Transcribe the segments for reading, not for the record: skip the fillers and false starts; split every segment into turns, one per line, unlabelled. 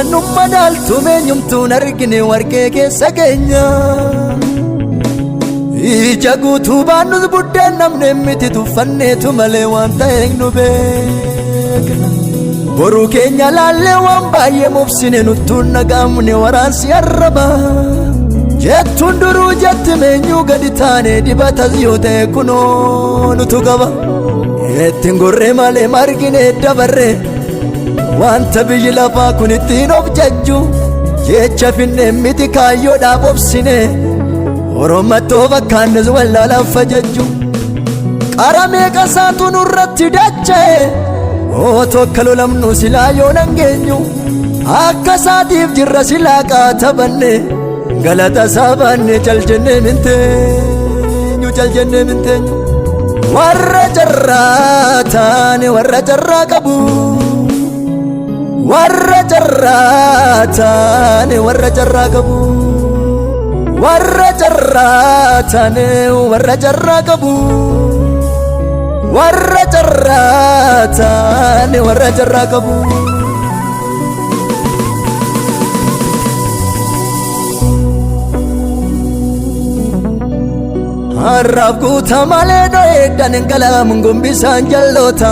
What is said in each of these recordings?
Waan nu madaaltu meenyumtuun argine warqee keessa keenya. Ija guutuu baannus buddeen namni miti tuffanneetu malee waan ta'e nu beekna. Boruu keenya laallee waan baay'ee mubsine nuttuun nagaamne waraansi arraba. Jettuun duruu jetti meenyuu gadi taane dibatas yoo ta'e kunoo nutu qaba. Ittiin gorree malee margine dabarre wanta biyyi lafaa kun ittiin of jajju jecha finne miti kaayyoodhaaf obsine oromattoo fakkaannes wallaalaaf fajajju. Qara meeqa isaatu nurratti dacha'e otoo akka lolamnu silaa yoo nan geenyu akka isaatiif jirra silaa qaatabanne galata isaa baanne cal jennee minteenyu cal jennee minteenyu. Warra carraa taane warra carraa qabu. Warra carraa taane warra carraa qabu. Warra carraa taane warra carraa qabu. Warra carraa taane warra carraa qabu. Har'aaf guuta malee dho'eedhaan hin qalaamu gombisaan jalloota.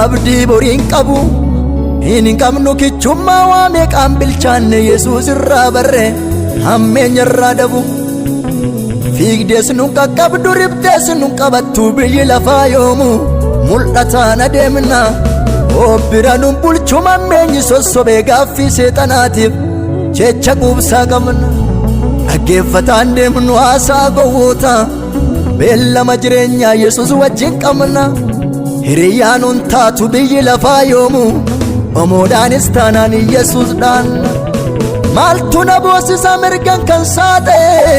Abdii boriin qabu hin qabnu kichummaa waa meeqaan bilchaanne Yesuus irraa barre hammeenya irraa dabu. Fiigdees nu qaqqabdu ribdees nu qabattu biyyi lafaa yoomu mul'ataan adeemna. Obbira nu bulchu mammeenyi sossobee gaaffii seexanaatiif jecha quubsaa qabna. Dhaggeeffataan deemnu haasaa gowwoota beellama jireenyaa Yesuus wajjin qabna. Hiriyyaan nun taatu biyyi lafaa yoomu omoodhaanis taanaan Yesuus dhaan. Maaltu na boosisa mirgan kan saata'e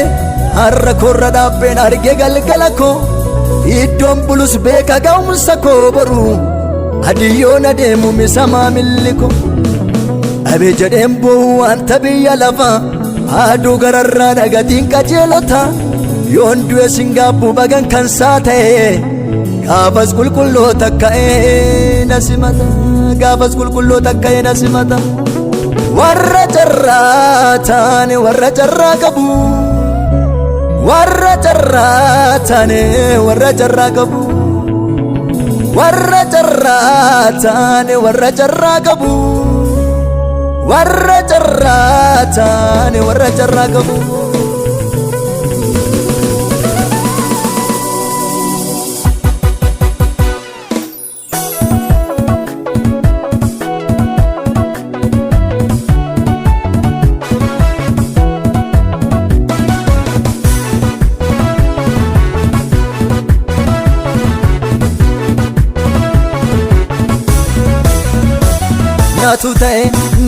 har'a korra dhaabbeen arge galgala koo iddoon bulus beeka ga'umsa koo boru adiyyoon adeemu misa maamilli koo. Dhabe jedheen boo'u wanta biyya lafaa aduu gararraa dhagatiin qajeelota yoon du'e singaabbu bagan kan saata'e gaafas qulqulloota ka'ee na simata gaafas qulqulloota ka'ee na simata. Warra carraa taane warra carraa qabu. Warra carraa taane warra carraa qabu. Warra carraa taane warra carraa qabu. Warra carraa taane warra carraa qabu.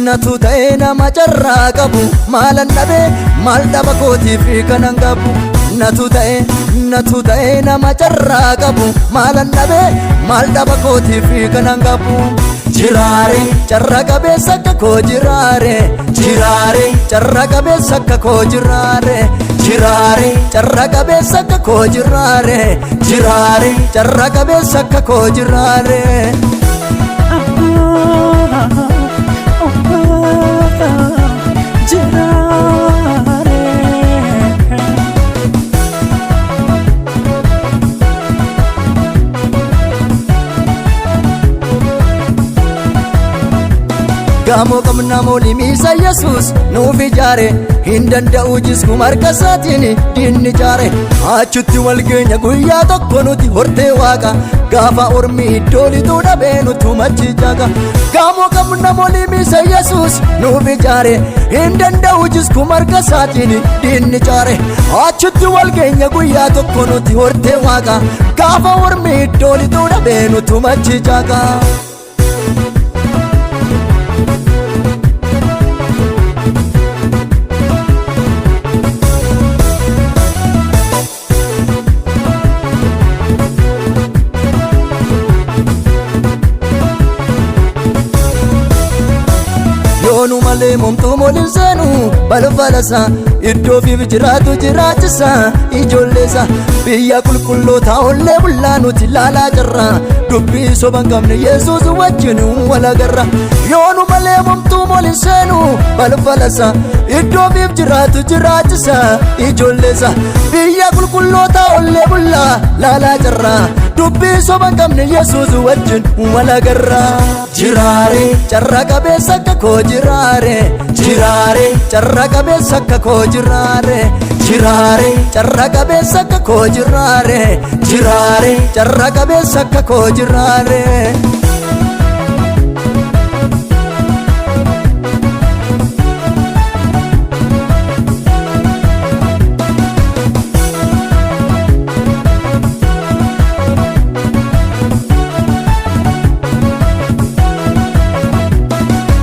Natu ta'e nama carraa qabu maalan dhabe maal dhaba kootiif kanan qabu. Natu ta'e nama carraa qabu maalan dhabe maal dhaba kootiif kanan qabu. Jiraare carraa qabeessa akka koo jiraare jiraare carraa qabeessa akka koo jiraare jiraare carraa qabeessa akka koo jiraare jiraare carraa qabeessa akka koo jiraare. Gamoo qabna moolii miisa Yesuus nuuf ijaare hin danda'u jisku marga isaatiin diinni jaare achitti wal geenya guyyaa tokko nuti hortee waaqa gaafa ormi iddoo lixuu dhabee nutu machi jaaga. Gamoo qabna moolii miisa Yesuus nuuf ijaare hin danda'u jisku marga isaatiin diinni jaare achitti wal geenya guyyaa tokko nuti hortee waaqa gaafa ormi iddoo lixuu dhabee nutu machi jaaga. Yoonu malee momtuu moolin seenu balbalasa Iddoo fiif jiraatu jiraachisa ijoolleessa. Biyya qulqulloota ollee bullaa nuti laalaa jirra. Dubbii soba hin qabne Yesuus wajjin wal agarra. Yoonu malee momtuu mool hin seenu balbalasa. Iddoo fiif jiraatu jiraachisa ijoolleessa. Biyya qulqulloota ollee bullaa laalaa jirra. Dubbii soba hin qabne Yesuus wajjin wal agarra. Jiraare carra qabeessa akka koo jiraare. Jiraare carra qabeessa akka koo jiraare. Jiraare carra qabeessa akka koo jiraare. Jiraare carra qabeessa akka koo jiraare.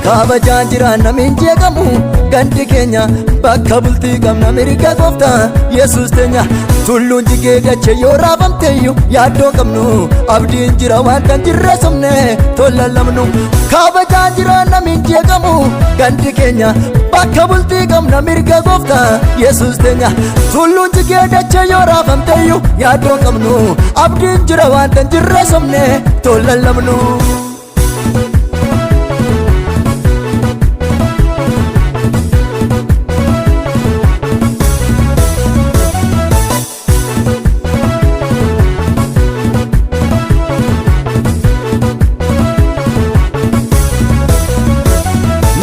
Kabajaan jiraan namni hin jeeqamu gandi keenya bakka bultii qabna mirga gooftaa Yesuus teenya. Tulluun jigee dachee yoo raafamteyyuu yaaddoo qabnu abdiin jira waan kan jirre somne tola lamnu. Kabajaan jiraan namni hin jeeqamu gandi keenya bakka bultii qabna mirga gooftaa Yesuus teenya. Tulluun jigee dachee yoo raafamteyyuu yaaddoo qabnu abdiin jira waan kan jirre somne tola lamnu.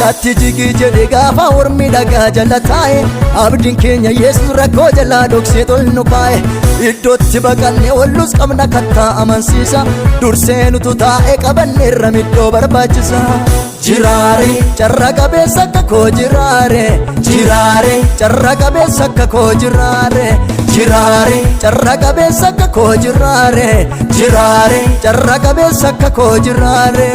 Natti jigii jedhe gaafa ormi dhagaa jala taa'e, abdiin keenya Yesuus rakkoo jalaa dhoksee tol nu kaa'e. Iddootti baqanne ollus qabna kattaa amansiisa, dursee nutu taa'e qabanneerra middoo barbaachisa. Jiraare carra qabeessa akka koo jiraare. Jiraare carra qabeessa akka koo jiraare. Jiraare carra qabeessa akka koo jiraare. Jiraare carra qabeessa akka koo jiraare.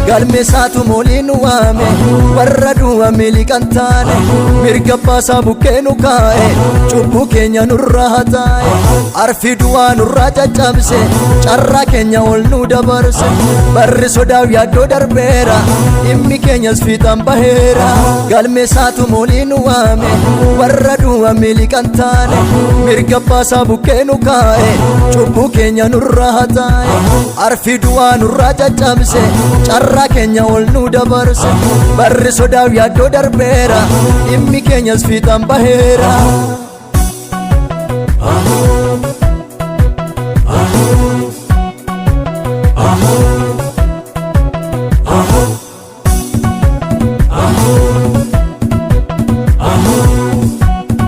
Galmeessaatu moolii nu waame warra du'a miliqan taane, mirga baasaa bukkee nu kaa'e, cubbuu keenya nurraa hataa'e, arfi du'aa nurraa caccabse, carraa keenya ol nu dabarse. Barri sodaaf yaaddoo darbeera, dhimmi keenyas fiixaan baheera. Galmeessaatu moolii nu waame warra du'a miliqan taane, mirga baasaa bukkee nu kaa'e, cubbuu keenya nurraa hataa'e, arfi du'aa nurraa caccabse, carraa keenya ol nu dabarse. Barri sodaaf yaaddoo darbeera, dhimmi keenyas fiixaan baheera.